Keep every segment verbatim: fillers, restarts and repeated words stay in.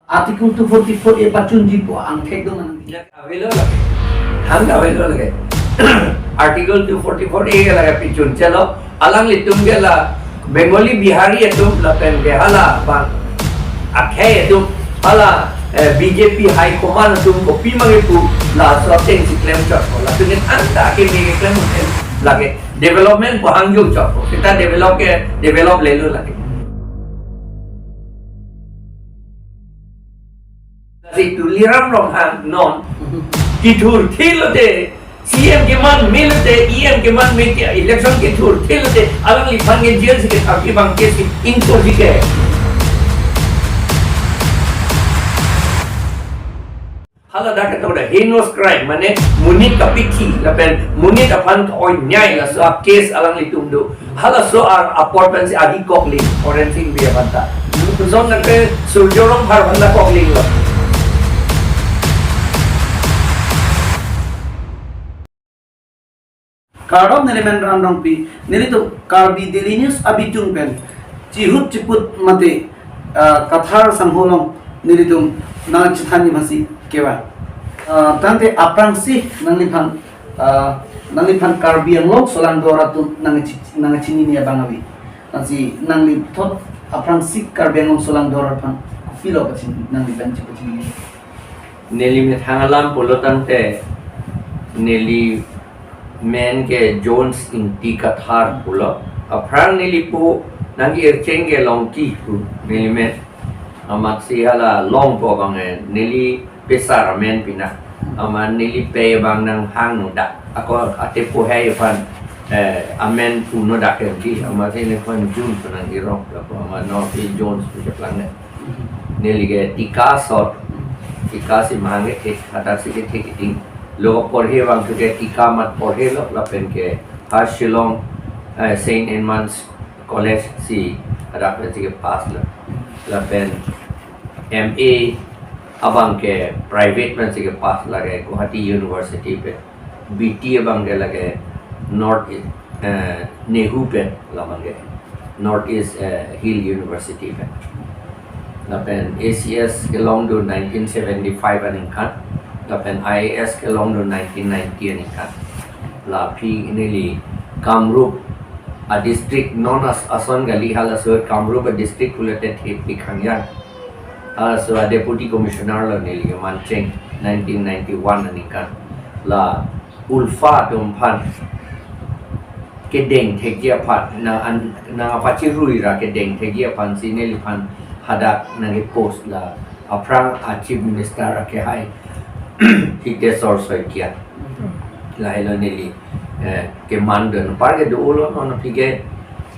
Article two forty-four A pachunji pu angthek do manang. Avelo lake. Hang avelo lake. Article two forty-four A ke lake pachun chelo. Alanglitum ke la Bengali Bihari atum lapen ke hala bang akhei atum hala, eh, B J P high command atum kopi mangkepu laso atengsi klemchot. Lapen ke anta ke me klem lake development pu hangjo chot. Kita develop ke develop lelo lake. Si Tuliram Ronghang non kethur thilote, C M keman melote, E M keman meke election kethur thilote, alangliphan ke jail si kethap abang ke si ingkoi si ke. Hala dak ketok da heinous crime, mane monit kapithi lapen monit aphan onyai laso a-case alanglitum do. Halaso a-, apor pensi adi kokling, Horensing Bey aphan ta. Zon nangke Surjya Rongphar aphan ta koklinglo. Kardom neli men Ram Rongpi, nelitum Karbi Daily News abitung pen chihut chiput mate, ah, Kathar sangho along nelitum nangchethanji masi kevan. Ah, tangte aphrangsi nangliphan, ah, nangliphan Karbi Anglong solangdor atum nangchi-, nangchinine abang ave. Lasi nangliphan aphrangsi Karbi Anglong solangdor aphan kopilo pachin nangliphan chipachinine? Neli methang alam pulo tangte neli men ke Jones Ingti Kathar pulo. Aphrang neli po nangke-ircheng ke Longki pu neli men. Amatsi hala Longpo abang, eh, neli pesar amen pina. Amat neli pei abang nanghang nodak. Ako ate po hai aphan, eh, amen pu nodak ke di. Amatsi neliphan Jones pu nang-irong. Ako amat no si Jones pu cheplang ne. Neli ke Tika asor, Tika si mahang ke thek, hadak si ke thek iting. Lo porhe abang ke Tika amat porhelo, lapen ke ha Shillong, eh, Saint Edmund's College si hadak pensi ke pass lo. Lapen M A abang ke private pensi ke pass lake Guwahati University pen. B T abang ke lake North East, eh, NEHU pen labang ke, North East, eh, Hill University pen. Lapen A C S kelong do nineteen seventy-five aningkan, lapen I A S kelong do nineteen ninety aningkan. La aphi neli Kamrup a-district non as-, ason kali, halaso Kamrup a-district pulote thepik hangjan. Halaso a-Deputy Commissioner lo neli kemancheng nineteen ninety-one aningkan. La ULFA atum aphan kedeng thekji aphan, nang an-, nangpachirui ra kedeng thekji aphan si neliphan hadak nangke-post, la aphrang a-Chief Minister akehai Hitesh Saikia. Lahelo neli, eh, keman do anpar ke do-olo, non aphi ke,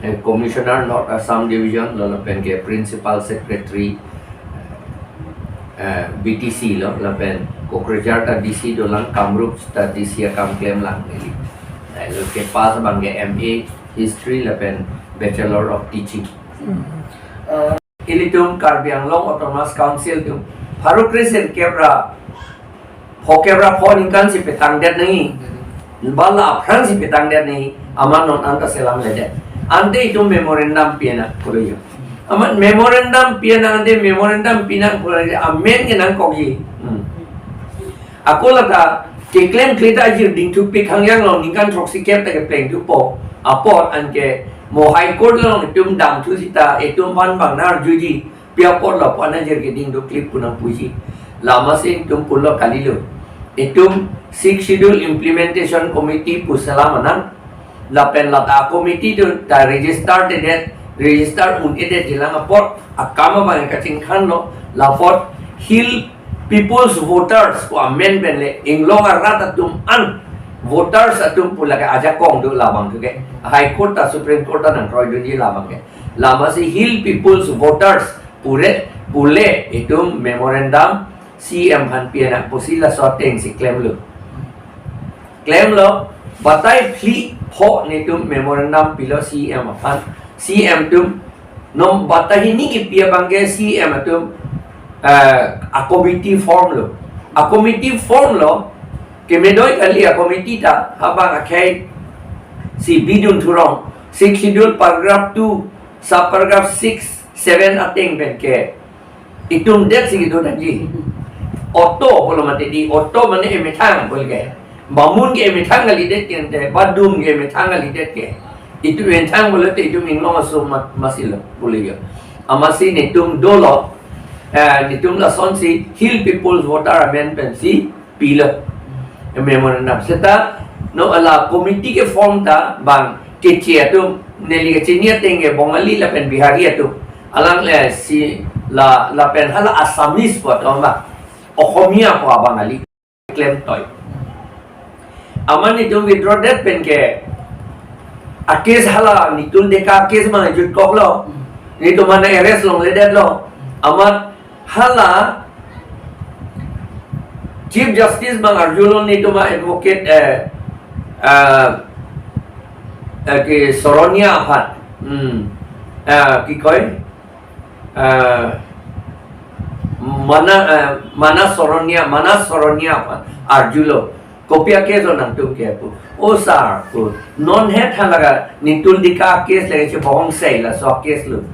eh, Commissioner North Assam Division lo, lapen ke Principal Secretary, eh, B T C lo, lapen Kokrajhar ta D C dolang, Kamrup ta D C akam klemlang neli. Lahelo ke pass abang ke M A History lapen Bachelor of Teaching. Ilitum Karbi Anglong Autonomous Council atum pharo kresirkep ra phokep ra pho aningkan si petangdet nangji. Bala aphrang si petangdet nangji. Amat non anta selamledet. Ante itum memorandum pinang pulo yo. Amat memorandum pinang, ante memorandum pinang pulo yo. Amen ke nangkokji. Hmm. Ako lata keklem klita ajir dingthupik hangjang lo, ningkan throksikep ta kepleng thupo. Apot anke mo High Court along itum damthu sita itum aphan bang nang-arjuji. Pi apot lapu-an ajir keding do klip pu nangpuji. Lama si itum pulo kalilo. Itum Sixth Schedule Implementation Committee pu selam anang. Lapen lata committee atum ta register tedet, register un-edetji lang apot akam abang kachingkhan lo, la apot Hill People's Voters pu amen pen le inglong arat atum an voters atum pu lake ajakong do labang ke. High Court ta Supreme Court ta nangkroidunji labang ke. Lama si Hill People's Voters pure pule itum memorandum C M aphan pinang pusi laso ateng si klemlo. Klemlo, batai phli pho netum memorandum pilo C M aphan. C M atum non batai hini kipi abang ke C M atum, eh, a-committee form lo. A-committee form lo, kemedoi kali a-committee ta, habang akhei si bidun thurong, Sixth Schedule paragraph two, sub paragraph six, seven ateng pen ke Itum det si kedo nangji. Auto pulo mati di, auto mane emethang pulo ke. Bamun ke emethang kalidet ke ante, badum ke emethang kalidet ke. Itum emethang pulote itum inglong aso ma-, masi lo pulo ya. Amatsi netum dolo, eh, netum lasonsi Hill People's Voter Amendment pensi pilo. Memorandum. Seta non hala committee ke form ta bang Keche atum, neli kachini ateng ke Bongali lapen Bihari atum. Alang le si la, lapen hala Assamese pu atum ba. Okhomia pu abang kali klem toi. Amat netum withdraw det pen ke a case hala Nitul Deka case mang jutkoklo. Netum mana arrest longledetlo. Amat hala Chief Justice bang arjulo netum advocate, eh, eh, eh, ke Soronia aphan. Hmm. Eh, ki koi? Eh, mana, eh, mana Soronia, mana Soronia aphan arjulo. Kopi a case lo nangtum ke pu. O sir, pu. Non het halaga Nitul Deka case lagi chebohong sei laso case lo.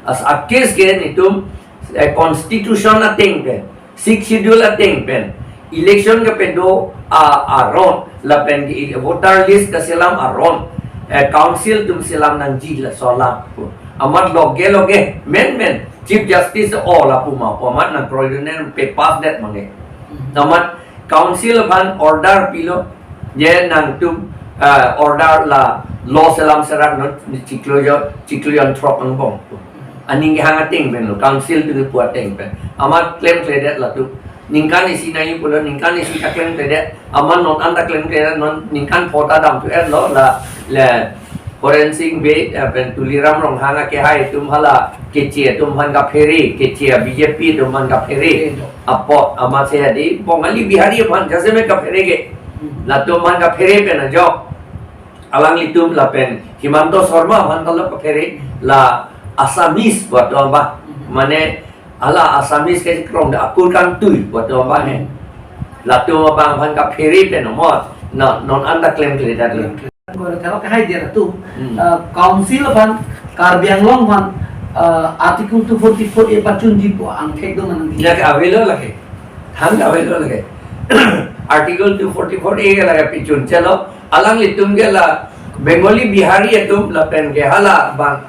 As a case ke netum, eh, constitution ateng pen, Sixth Schedule ateng pen, election kepedo a, aron, lapen ke voter list keselam aron, eh, council atum selam nangji laso alam pu. Amat loge loge, men men, Chief Justice o lapu ma pu amat nang provident pe pass det mange. Amat council aphan order pilo, je nangtum, eh, order la law selam serak non chiklo jo, chiklo jonthrok angbong. Aning kehang ateng pen lo, council atum pu ateng pen. Amat klemkledet latum. Ningkan isi nai pulo, ningkan isi ta klemkledet. Amat non anta klemkledet, non ningkan pho ta damthu-etlo la, le Horensing Bey, eh, pen Tuliram Ronghang akehai atum hala Keche atum aphan kaphere, Keche a B J P atum aphan kaphere. Apot amatsi hadi Bongali Bihari aphan jasemet kaphere ke. Hmm. Latum aphan kaphere pen ajok alanglitum lapen Himanta Sarma aphan ta lo kaphere, la Assamese pu atum ba. Hmm. Mane hala Assamese ke krong da akur kangtui pu atum ba he. Latum abang aphan kaphere pen omot. Na, non anta klemkledet lo. Ko tero ke hai dia tu. Hmm. Eh, council aphan, Karbi Anglong aphan, eh, Article two forty-four A pachunji pu angthek do manang. Ya ke avelo lake. Thang avelo lake. Article two forty-four A ke lake pichun chelo. Alanglitum ke la Bengali Bihari atum lapen ke hala bang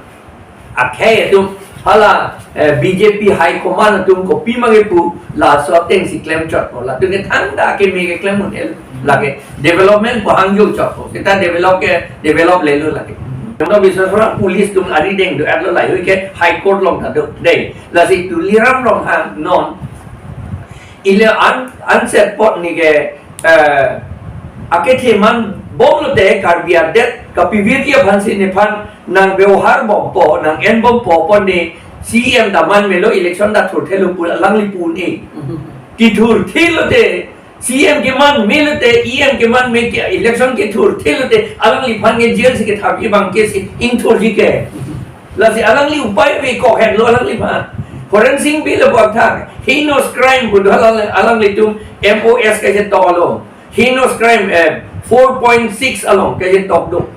akhei atum hala, eh, B J P High Command atum kopi mange pu laso atengsi klemchot pu. Latum ke thangta keme keklem un-e lake development pu hangjo chot pu. Seta develop ke develop lelo lake. Himanta Biswa Sarma police atum ari deng do-etlo, lahei ke High Court along ta do dei. Lasi Tuliram Ronghang non ile an, anset apot neli ke, eh, akethe man bomlote Karbi adet kapivirji aphansi nephan nang bebohar bompo, nang en bompo pu ne C E M ta man melo, election ta thurthelo pu alangli pu un-e. Mhm. Kethurthelote C E M keman melote, E M keman me ke election kethurthelote alangliphan ke jail si kethapji abang ke si ingthurji ke. Lasi alangli upai ave, kok henlo alangliphan. Horensing Bey le buak thang. Heinous crime pu do hala alanglitum M O S kechetok along. Heinous crime, eh, four point six along kechetok do.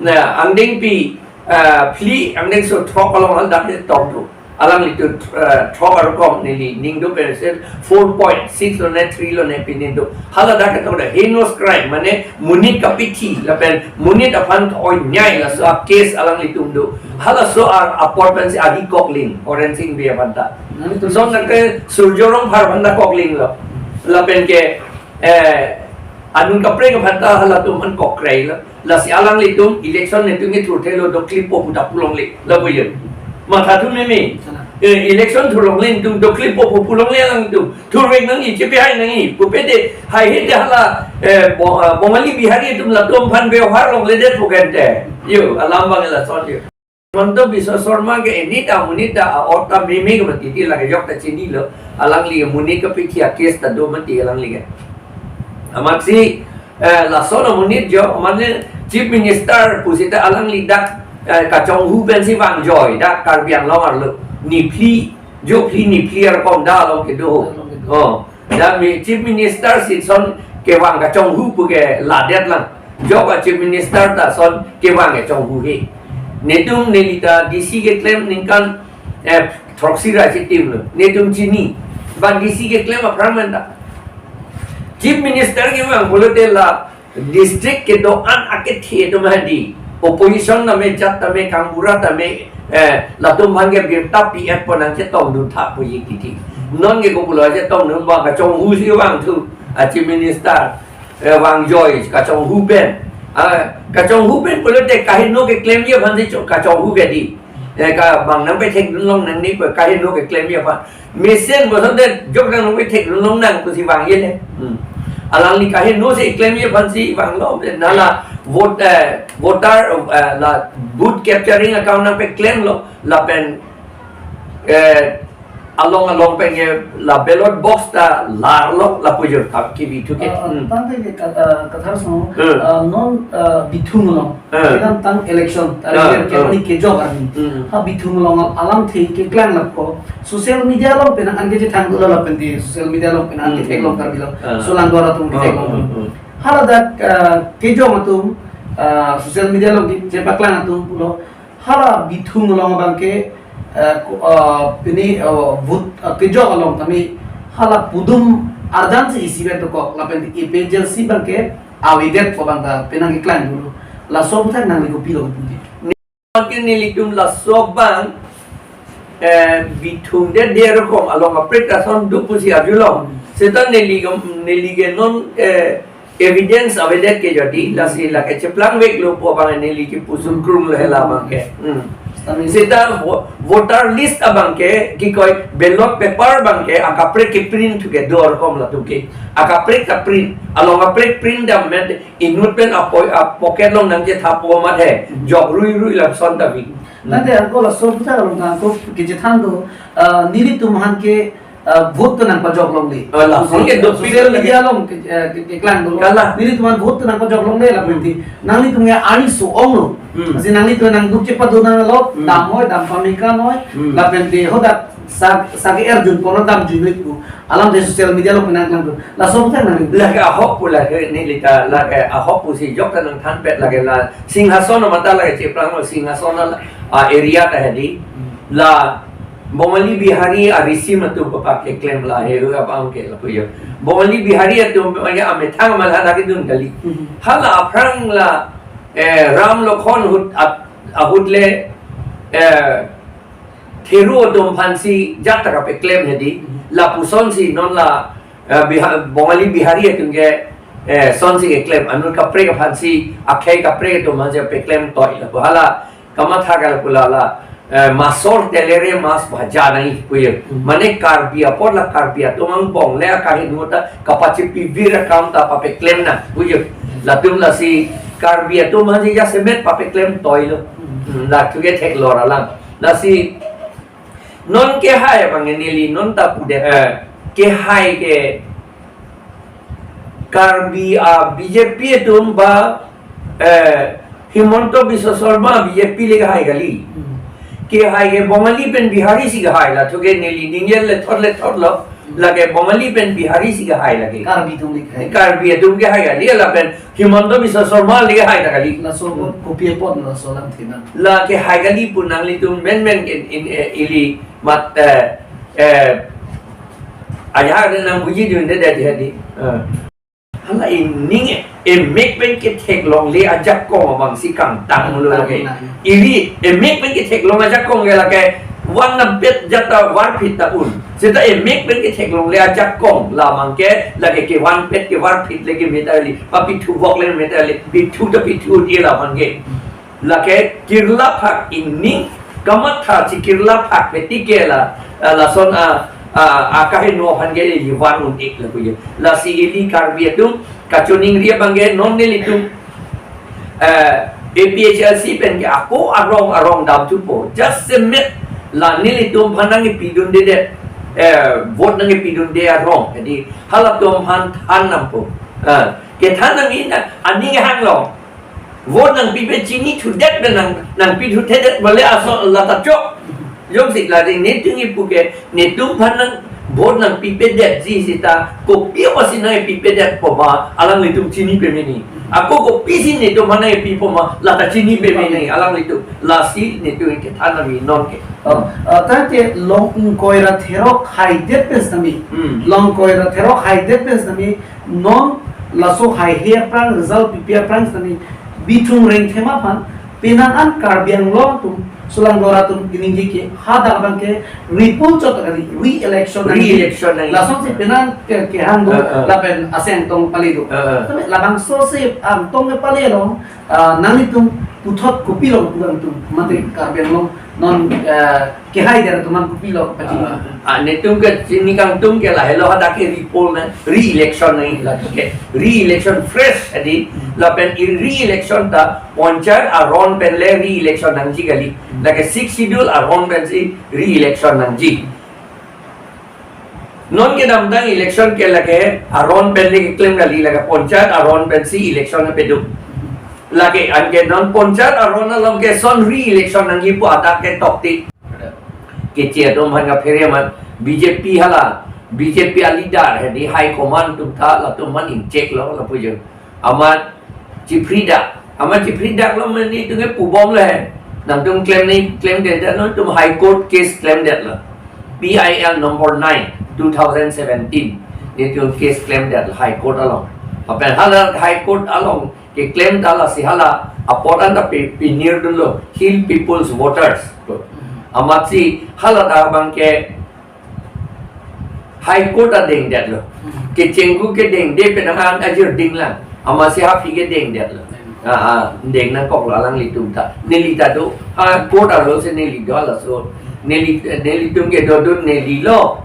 Na, angdengpi, eh, phli angdengso throk along hal dak kechetok do. Alanglitum, eh, throk arkom neli ning do percent four point six lo ne, three lo ne pini do. Hala dak ketok da heinous crime, mane monit kapithi lapen monit aphan onyai laso a case alanglitum do. Halaso a apot pensi adi kokling Horensing Bey aphan ta. Nangtum lason nangke Surjya Rongphar aphan ta koklinglo. Lapen ke, eh, anun kaprek aphan ta halatum aphan kokreilo. Lasi alanglitum election netum kethurthelo, doklipo pu ta pulongle. Lapu yen. Mathathu meme. Sana. Eh, election thurlongle netum, doklipo pu pulongle alanglitum. Thurvek nangji, chepehai nangji. Pupete haihede hala, eh, Bo-, eh, Bongali Bihari atum latum aphan bebohar longledet pu kente. Yo, alam abang lason yo. Himanta Biswa Sarma ke enita monita a-ot ta meme ke mati ti lake jok ta chinilo. Alangli ke monit kapithi a case ta do mati alangli ke. Amatsi, eh, lason amonit jo, mane Chief Minister pusita alangli dak, eh, kachonghu pensi vangjoi, dak Karbi Anglong arlo. Niphli, jo phli niphli arkom da along kedo. Along kedo. Oh. Dak mi Chief Minister si lason kevang kachonghu pu ke ladet lang. Jok a Chief Minister ta lason kevang kachonghu he. Netum nelita D C keklem ningkan, eh, Proxy rights itim lo. Netum chini. Bang D C keklem aphrang menta. Chief Minister kevang pulote la district kedo-an akethe atum hadi. Opposition tame, jat tame, gaonbura tame, eh, latum aphan ke birta pi-et pon nangchetongdun tha puji titi. Non ke kopulo chetongdun bang kachonghu si vangthu. A Chief Minister, eh, vangjoi kachonghu pen. Ah, kachonghu pen pulote kaheno keklemji aphansi cho-, kachonghu ke di. Eh, ka bang nangpethekdun long nangne pu kaheno keklemji aphan. Mesen bosonte jok nang nangpethekdun long nang pusi vangji le. Hmm. Alangli kaheno si klemji aphansi vanglo. Nala vote, eh, voter, eh, la booth capturing account nangpeklemlo. Lapen, eh, along along pen ke la ballot box ta larlo lapu jor kap kivithu ke. Ah, ah, Hmm. Tangte ke kat-, ah, kathar so, Hmm. Ah, non, ah, Bithung along. Hmm. Kedamtang election, Ah, tari ah. Kemani kejok arni. Hmm. Ha Bithung along alamthe keklang lapu. Social media along penang an kechethan pulo lapen di social media along penang an Hmm, ketheklong hmm. Karbi lo. Ah. Solang dora atum Ah, ketheklong ah, pulo. Ah. Haladak, ah, kejok atum, ah, social media along kechepaklang atum pulo. Hala Bithung along abang ke, eh, ko-, eh, pini, eh, vote, eh, kejok along kami hala pudum arjan si isi vet dokok lapen A P H L C abang ke avedet ko abang ta penang keklang dulu. Laso aputhak nangli kopilo puji. Makin nelitum laso abang, eh, Bithung de der kom along aprek ason do pusi arjulong. Hmm. Seta neli kom, neli ke non, eh, evidence avedet ke jadi, lasi lake cheplang veklo pu abang neli kipusung krung lo hela abang ke. Hmm. Sami. Seta vo-, voter list abang ke, kikoi ballot paper abang ke, akaprek keprint thu ke dor kom latum ke. Akaprek kaprint, along aprek print dam met, inut pen apo-, a pocket along nangchethapo mat he, Hmm. Jok rui rui lapuson ta vi. Hmm. Tangte ako laso aputhak along tang ako kechethan do, ah, nelitum aphan ke, ah, vote ta nangpajok longle. Oh, la, Social, ke dopik social longle. Media along ke, eh, ke, keklang dolo. Kalang. Nelitum aphan vote ta nangpajok longle lapu Hmm. Ti. Nanglitum ya ani so-ong lo. Hmm. Masi nanglitum nangduk chepadun nanglo, Hmm. Dam hoi, dam pameka noi, Hmm. Lapen ti hodak sa, sa ke er jun kono dam jun noi pu. Alamthe social media along penang klang dolo. Laso aputhak nang. Lake ahok pu lake neli ta, lake ahok pusi jok ta nangthanpet lake la. Singhason mata lake cheplang lo Singhason la, ah, area ta hedi. Hmm. La Bongali Bihari arisi atum papak keklem la he hu abang ke lapu jo. Bongali Bihari atum ya amethang malha kedun kali. Mhm. Hala aphrang la, eh, Ram Lokhon ahut at-, ahut le, eh, Thero atum aphansi jat ta kapeklem hedi. Mhm. Lapuson si non la, eh, Biha-, Bongali Bihari atum ke, eh, sonsi keklem. Anut kaprek aphansi, akhei kaprek atum aphansi peklem toi lapu hala kamatha kal pula la, eh, masor telere mas bhaja nai puye. Hmm. Mane Karbi apor la Karbi atum angbong le akahin ta kapachipivir akam ta papeklem nang puye. Latum lasi Karbi atum aphansi jasemet papeklem toi lo. Hmm. Hmm, la thu ke theklong alam. Lasi non kehai abang neli non ta pudet. Eh, kehai ke Karbi a B J P atum ba, eh, Himanta Biswa Sarma B J P le kehai kali. Hmm. Kehai ke Bongali pen Bihari si kehai la, thu ke neli ningje lethot lethot lo, Hmm. lake Bongali pen Bihari si kehai lake. Karbi atum le kehai. Karbi atum kehai kali, lapen Himanta Biswa Sarma le kehai ta kali. Laso Hmm. ko-, kopi apot laso alamthe nang. La kehai kali pu nanglitum menmen in, in, eh, ili mat, eh, eh, ayar nangpuji dun de de hedi. Eh. Hala ining e, emek pen ketheklongle ajakong abang si kangtang lo lake. Kangtang. Ili emek pen ketheklong ajakong ke lake vanpet jat ta varphit ta un. Seta emek pen ketheklongle ajakong la abang ke lake kevanpet kevarphit le keme ta kali, papithu vok le me ta kali, pithu ta pithu di la abang ke. Lake kirla phak ining kamatha si kirla phak peti ke la, ah, lason a, a, akaheno aphan ke ili van un-ik lapu ye. Lasi ili Karbi atum kachiningri abang ke non nelitum, eh, A P H L C pen ke ako arong arong dam thupo. Jasemet la nelitum aphan nangkepidunde det, eh, vote nangkepidunde arong. Jadi halatum aphan than nampo. Ah, kethan nang ina aning hang lo. Vote nangpipe chinithudet pen nang, nangpithuthedet bole aso lata chok. Jongsi la ding netum ipu ke, netum aphan nang vote nangpipedetji seta, kopi apotsi nangpipedet pu ma, alanglitum chini pemeni. Ako kopisi netum aphan nangpipo ma, lata chini pemeni, alanglitum. Lasi netum kethan nang non ke. Oh, uh, tangte long ingkoi ra therok haidet pen sitame. Hmm. Long ingkoi ra therok haidet pen sitame. Non laso haihe aphrang result pipi aphrang sitame. Bithung Rengthema aphan penang an Karbi Anglong atum, Solangdo arat atum iningje ke hadak abang ke repoll chot kali, re-election nangji. Re-election nangji. Lasonsi penang ke, kehang do, Uh, uh. lapen aseng tong pali do. Uh, uh. Tame labangso si angtong ke pali along, ah, nanglitum puthot kopilo pu atum, mate Karbi Anglong non, ah, kehaidet atum an kopilo pachima. Ah, ah, netum ke chini kangtung ke lahelo hadak ke repoll na, re-election nangji, lake re-election fresh adi, lapen in re-election ta panchayat aron pen le re-election nangji kali. Lake sixth schedule aron pensi re-election nangji. Non kedamtang election ke lake aron pen le keklem kali, lake panchayat aron pensi election kepaduk. Lake anke non panchayat aron along ke son re-election nangji pu hadak ke tokte. Keche atum aphan kaphere amat B J P hala, B J P a leader hedi high command atum ta latum aphan inchek lo lapu jo. Amat chiphri dak, amat chiphri dak lo mane itum ke pubom le. Nangtum klem ni klemdet, non itum High Court case klemdet lo. P I L number nine, two thousand seventeen. Itum case klemdet lo High Court along. Lapen hala High Court along keklem ta lasi hala apot an ta pi-, pinir dunlo Hill People's Voters. Amatsi hala ta abang ke High Court adengdet lo. Hmm. Kechengku kedengde penang an ajir dinglang. Amatsi ha aphi kedengdet lo. Hmm. Ah, ah, deng nangkok lo alanglitum ta. Neli ta do. Ha court arlo si neli do laso. Neli, nelitum kedodun neli lo.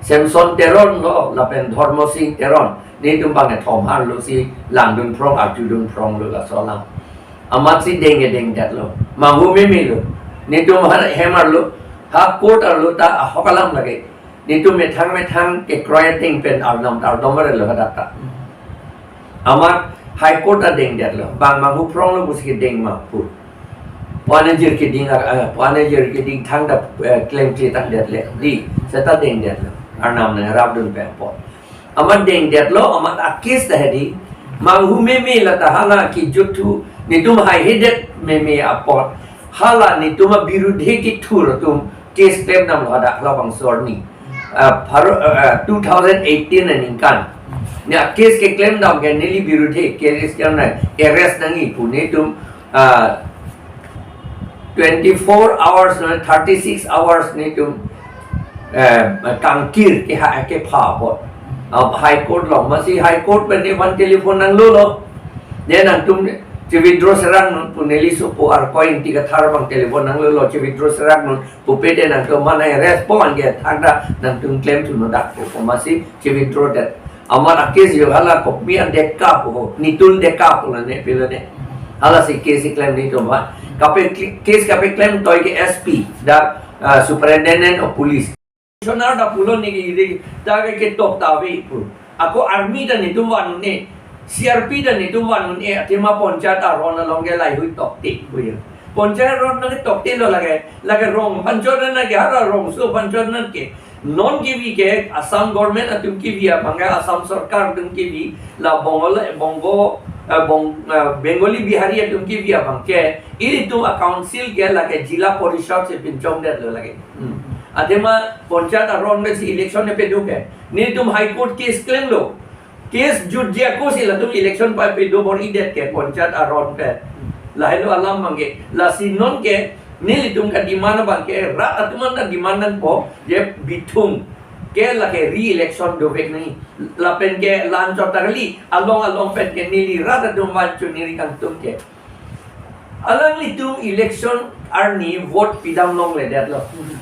Samson Teron lo, lapen Dharma Singh Teron. Netum bang kethom arlo si langdun phrong, arjudun phrong lo laso alam. Amatsi deng kedengdet lo. Manghu meme lo. Netum har hem arlo. Ha court arlo ta ahok alam lake. Netum methang methang kekroi ateng pen arnam ta ardom arlo hadak ta. Amat High Court adengdet lo. Bang manghu phrong lo pusi kedeng ma pu. Pu-an ajir keding ar, eh, pu-an ajir keding thangta, eh, klemkle tangdet le. Di, seta dengdet lo. Arnam nangrapdun pen apot. Amat dengdet lo, amat a-case ta hedi. Manghu meme lata hala kejut thu, netum haihedet meme apot. Hala netum abirudhe kethur atum case klemdam lo hadak labangso arni. Ah, pharo, ah, ah, two thousand eighteen aningkan. Ne a-case keklemdam ke neli birudhe, case klemdam, arrest nangji pu netum, ah, twenty-four hours, no, thirty-six hours netum, eh, kangkir ke ha, kepha apot. Ah, High Court lo, amatsi High Court pen ne van telephone nanglo lo. Ne nangtum che-withdraw serang non pu neli sopo Arkoi Ingti Kathar bang telephone nanglo lo, che-withdraw serang non pupe de nangtum mana arrest po anke thangta nangtum klem thuno dak po, amatsi che-withdraw det. Amat a-case jo hala kopi an deka po, nitul deka po lo ne pilo ne. Halasi case klem netum aphan. Kape case kapeklem toi ke S P, dak, ah, Superintendent of Police. Commissioner ta pulo ne ke ide ta ke ketok ta ave pu. Ako army ta netum van un-e, C R P ta netum van un-e, athema panchayat aron along ke laheihui tokte pu ya. Panchayat aron na ke tokte lo lake, lake rong aphan chot na ke, hara rongso aphan chot na ke. Non kevi ke Assam government atum kevi abang ke, Assam sorkar atum kevi, la Bongo, Bongo, eh, Bong-, eh, Bengali Bihari atum kevi abang ke, ilitum a-council ke lake Zilla Parishad si pinchongdet lo lake. Hmm. Athema panchayat aron pensi election kepaduk ke. Netum High Court case klemlo. Case jutji ako si latum election pai pado bor-idet ke panchayat aron pen. Lahelo alam abang ke. Lasi non ke nelitum kedemand abang ke rat atum an ta demand nangpo je Bithung ke lake re-election dovek nangji. Lapen ke la-an chot ta kali, along along pen ke neli rat atum aphan choningri kangtung ke. Alanglitum election arni vote pidam longledet lo.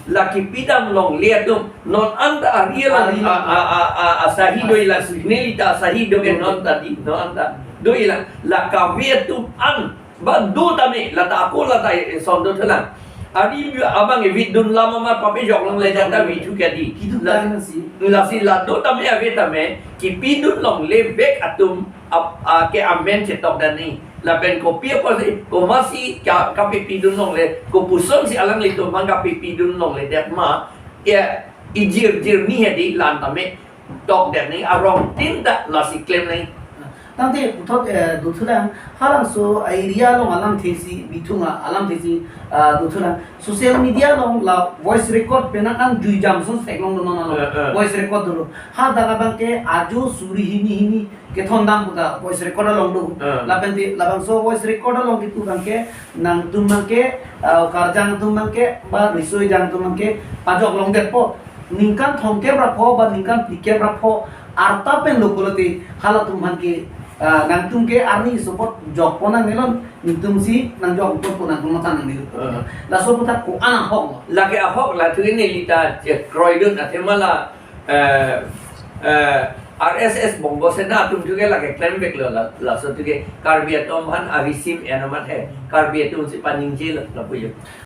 La kepidam longle atum non anta ari alang a, a, a, a, asahi dolang, nelita asahi do ke non ta di, non anta dolang. La kave atum an ba do tame, lata ako lata, eh, son do thelang. Ari abang evidun lama ma papejok longle jata vithu ke di. Kitu la, tang si. Lasi la do tame ave tame, kepidun longle vek atum ap-, a, ke amen chetok dani. Lapen kopi apotsi, komatsi ka, kapepidun longle, kopuson si alanglitum aphan kapepidun longledet ma, ya, ijir jir ni hedi la-an tame tokdet nangji, arong tin ta lasi klem nangji. Tangte puthot, eh, dothulang, halangso area along alamthe si, bithung alamthe si, ah, dothulang. Social media along la voice record penang an jui jam son theklong do non along. Eh, eh. Voice record dolo. Hadak abangke ajo suri hini hini kethondam puta voice record along do. Eh. Lapente labangso voice record along kepu abangke nangtum abangke, ah, karjang atum abangke, ba riso-ejang atum abangke pajok longdetpo. Ningkan thomkep ra pho, ba ningkan phlikep ra pho, arta pen lo pulote halatum abangke, ah, nangtum ke arni support jokpo nangnelon, ningtum si nangjok pon pon nangtum mata nangnelo. Eh. Laso puthot ko-an ahok lo. Lake ahok la thu ini lita je kroidun athema la, eh, eh, R S S Bongo Sena atum thu ke lake klembek lo la, laso thu ke Karbi atum aphan avisim enomat he. Karbi atum si paningjelo lapu jo.